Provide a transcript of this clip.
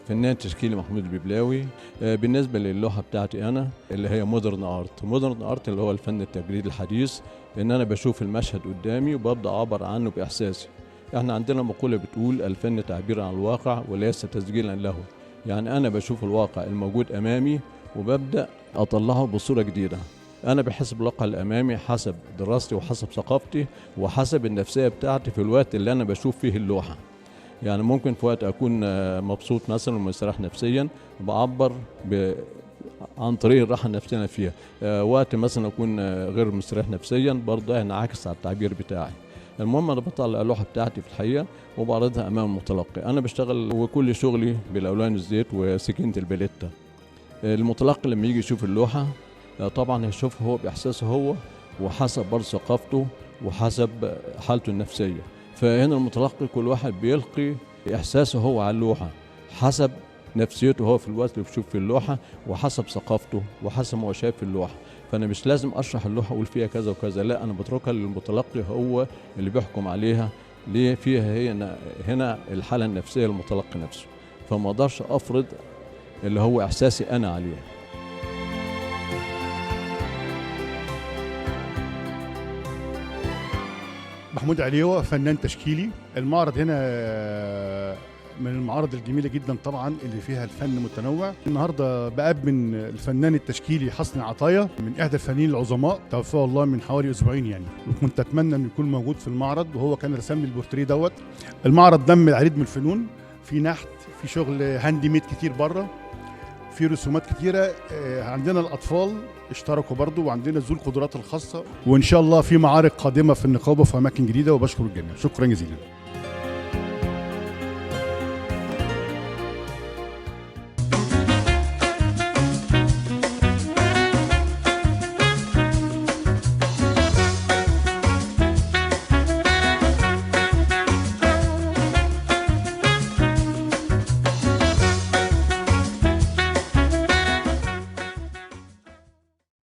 فنان تشكيلي محمود الببلاوي. بالنسبة للوحة بتاعتي أنا اللي هي modern art، modern art اللي هو الفن التجريدي الحديث، إن أنا بشوف المشهد قدامي وببدأ أعبر عنه بإحساسي. إحنا عندنا مقولة بتقول الفن تعبير عن الواقع وليس تسجيلا له، يعني أنا بشوف الواقع الموجود أمامي وببدأ أطلعه بصورة جديدة. أنا بحس بالواقع الأمامي حسب دراستي وحسب ثقافتي وحسب النفسية بتاعتي في الوقت اللي أنا بشوف فيه اللوحة. يعني ممكن في وقت أكون مبسوط مثلا ومستريح نفسيا بعبر عن طريق الراحة النفسية اللي فيها. وقت مثلا أكون غير مستريح نفسيا برضه هينعكس على التعبير بتاعي. المهم أنا بطلع اللوحة بتاعتي في الحقيقة وبعرضها أمام المتلقي. أنا بشتغل وكل شغلي بالألوان الزيت وسكينة الباليتا. المتلقي لما يجي يشوف اللوحة طبعا هيشوفها هو بإحساسه هو وحسب برضه ثقافته وحسب حالته النفسية. فهنا المتلقي كل واحد بيلقي إحساسه هو على اللوحة حسب نفسيته هو في الوقت اللي بيشوف في اللوحة وحسب ثقافته وحسب ما هو شايف في اللوحة. فأنا مش لازم أشرح اللوحة أقول فيها كذا وكذا، لا، أنا بتركها للمتلقي هو اللي بيحكم عليها ليه فيها هي هنا الحالة النفسية للمتلقي نفسه، فما أقدرش أفرض اللي هو إحساسي أنا عليه. محمود عليوة، فنان تشكيلي. المعرض هنا من المعارض الجميلة جدا طبعا اللي فيها الفن متنوع. النهارده بقابل الفنان التشكيلي حسني عطايا، من احدى الفنانين العظماء، توفاه الله من حوالي اسبوعين يعني، وكنت اتمنى انه يكون موجود في المعرض، وهو كان رسم لي البورتريه دوت. المعرض ضم العديد من الفنون، في نحت، في شغل handmade كتير بره، في رسومات كتيرة. عندنا الأطفال اشتركوا برضو، وعندنا ذو القدرات الخاصة، وإن شاء الله في معارض قادمة في النقابة في أماكن جديدة. وبشكر الجميع، شكرا جزيلا.